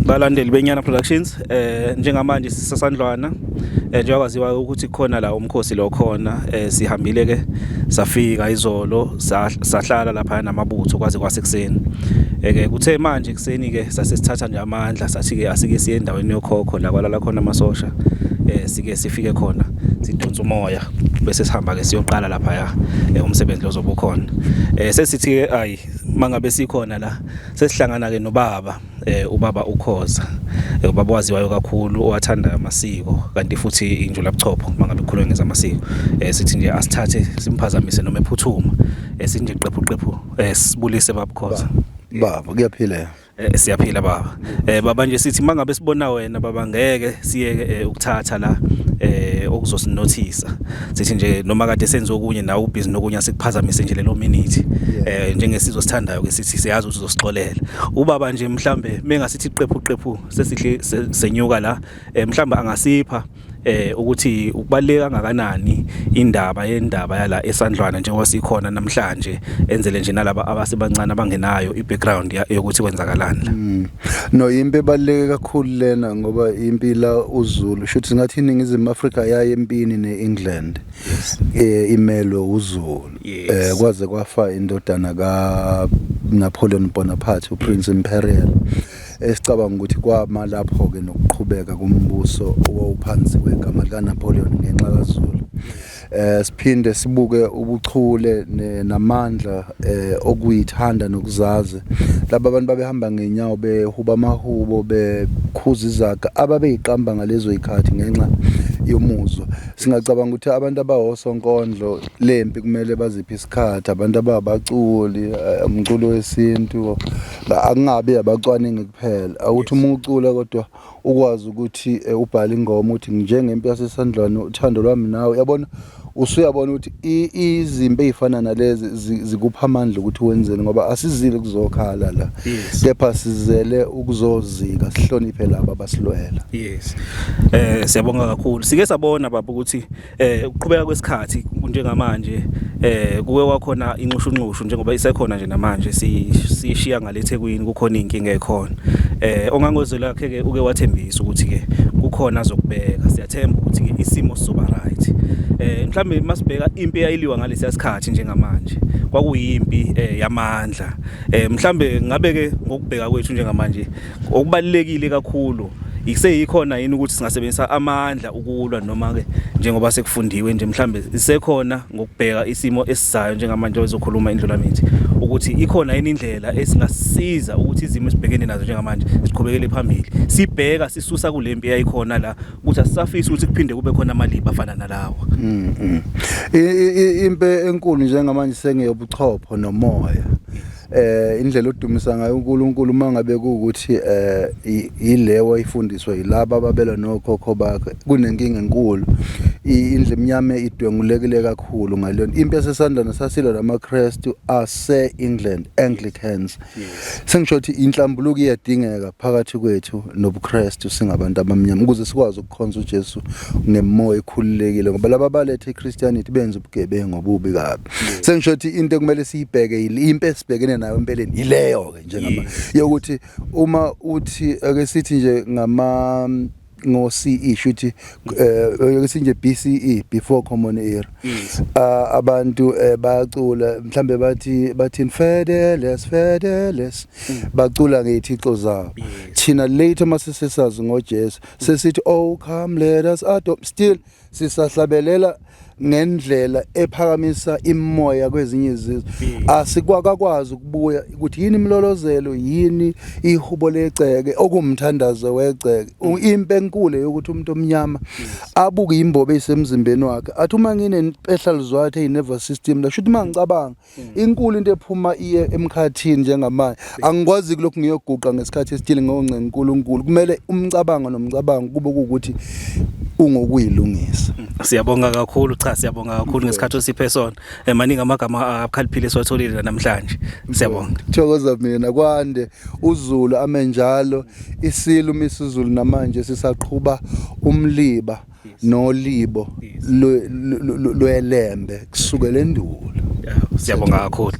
Balandeli beNyana Productions, njengamanje sisasandlwana, njengoba kwaziwa ukuthi khona la umkhosi lo khona. Sihambile ke, safika izolo, sahlala lapha namabutho kwaze kwasekuseni. Ke kuthe manje kuseni ke sasesithatha nje amandla, sathi ke asike siye endaweni yokhokho la kwalala khona amasosha, sike sifike khona sidonsa umoya, bese sihamba ke siyoqala lapha ya umsebenzi lozobe ukhona. Sesithi ke ayi, mangabe sikhona la, sesihlangana ke nobaba, ubaba uKhoza, ubaba waziwayo kakhulu, owathandayo amasiko, kanti futhi injula buchopho mangabe kukhulunywa ngezamasiko. Sithi nje asithathe simphazamise noma ephuthuma, sithi nje qephu qephu, sibulise baba Khoza. Baba, kuyaphila. Siyaphila baba. Baba, nje sithi mangabe sibona wena baba, ngeke siyeke ukuthatha la okuzosinothisa. Sithi nje noma kade senze okunye nawe ubhizi nokunye, asikuphazamise nje lelo minute. Njengesizwe sithandayo ke, sithi siyazi ukuthi uzosixolela. Ubaba nje mhlambe mengasithi qephu qephu, sesihle senyuka la, mhlambe angasipha ukuthi ukubaleka kangakanani indaba yendaba yala esandlwana njengoba sikhona namhlanje, enzele nje nalaba abasebancane abangenayo i-background yokuthi kwenzakalani la. No, impi ebaluleke kakhulu lena, ngoba impi la uZulu, shuthi singathi iNingizimu Afrika yaye empini neEngland. Imelwe uZulu. Kwaze kwafa indodana ka Napoleon Bonaparte, uPrince Imperial. Esicabanga ukuthi kwama lapho ke nokuqhubeka kombuso owawuphansi kwegama lika Napoleon ngenxa kaZulu. Siphinde sibuke ubuchule namandla okuyithanda nokuzazi. Laba abantu babehamba ngenyawo, behuba amahubo, bekhuza izaga ababeyiqamba ngalezo zikhathi ngenxa yomuzwa. Singacabanga ukuthi abantu abawosonkondlo lempi kumele baziphe isikhathi, abantu ababaculi, umculo wesintu, akungabi abacwaningi kuphela, akuthi uma ucula kodwa ukwazi ukuthi ubhale ingoma uthi njengempi yasesandlwane, uthando lwami nawe, yabona, usuyabona ukuthi izimpi ey'fana nalezi zikupha amandla ukuthi wenzeni, ngoba asizile kuzokhala la, kepha sizele ukuzozika, sihloniphe laba abasilwela. Yes. Siyabonga kakhulu. Sike sabona baba ukuthi ukuqhubeka kwesikhathi njengamanje kuke kwakhona inxushunxushu, njengoba isekhona nje namanje, sishiya ngale eThekwini kukhona inkinga ekhona. Ongangozwe lakhe ke uke wathembisa ukuthi ke kukhona azokubeka. Siyathemba ukuthi ke isimo sizoba right. Mhlambe masibheka impi eyayiliwa ngalesiya sikhathi njengamanje, kwakuyimpi yamandla. Mhlambe ngabe ke ngokubheka kwethu njengamanje, okubalulekile kakhulu iseyikhona yini ukuthi singasebenzisa amandla ukulwa, noma ke njengoba sekufundiwe nje, mhlambe isekhona ngokubheka isimo esizayo njengamanje ezokhuluma indlulamithi, ukuthi ikhona yini indlela esingasiza ukuthi izimo esibhekene nazo njengamanje siqhubekele phambili, sibheka sisusa kule mpi eyayikhona la, ukuthi asisafisi ukuthi kuphinde kube khona amaliba afana nalawa? Impi enkulu njengamanje sengeyobuchopho nomoya. Indlela odumisa ngayo uNkulunkulu, uma ngabe kuwukuthi ile wayifundiswa yilaba ababelwa nokhokho bakhe, kunenkinga enkulu. Indlu emnyama idwengulekile kakhulu ngaleyo impi yasesandlwana. Sasilwa namaKristu ase-England, Anglicans. Sengisho ukuthi inhlambuluko iyadingeka phakathi kwethu nobuKristu singabantu abamnyama, ukuze sikwazi ukukhonza uJesu ngemoya ekhululekile, ngoba laba abalethe iChristianity benza ubugebengu obubi kabi. Sengisho ukuthi into ekumele siyibheke, impi esibhekene nayo empeleni yileyo ke njengama yokuthi uma uthi ake sithi nje ngama ngo CE, shuthi ake sithi nje BCE, before common era, abantu bayacula mhlambe bathi bathi "Fideles, Fideles", bacula ngezithixo zabo. Thina later mase sesazi ngoJesu, sesithi "Oh come let us adore", still sisahlabelela ngendlela ephakamisa imoya kwezinye izizwe. Asikwakakwazi ukubuya ukuthi yini imlolozelo, yini ihubo legceke, okumthandazo wegceke. Impi enkulu yokuthi umuntu omnyama abuke imbobo eyisemzimbeni wakhe, athi uma nginempehla lizwathi eyi-nervous system la, shuthi uma ngicabanga inkulu into ephuma iye emkhathini. Njengamanje angikwazi kulokhu ngiyoguqa ngesikhathi esithile ngiyoncenga uNkulunkulu. Kumele umcabango nomcabango kube kuwukuthi ungokuyilungisa. Siyabonga kakhulu, cha, siyabonga kakhulu ngesikhathi osiphe sona. Maningi amagama akhaliphile esiwatholile namhlanje. Siyabonga. Thokoza mina, kwande uZulu, amenjalo isilo uMisuzulu namanje sisaqhuba umliba nolibo lwelembe kusukela endulo. Siyabonga kakhulu.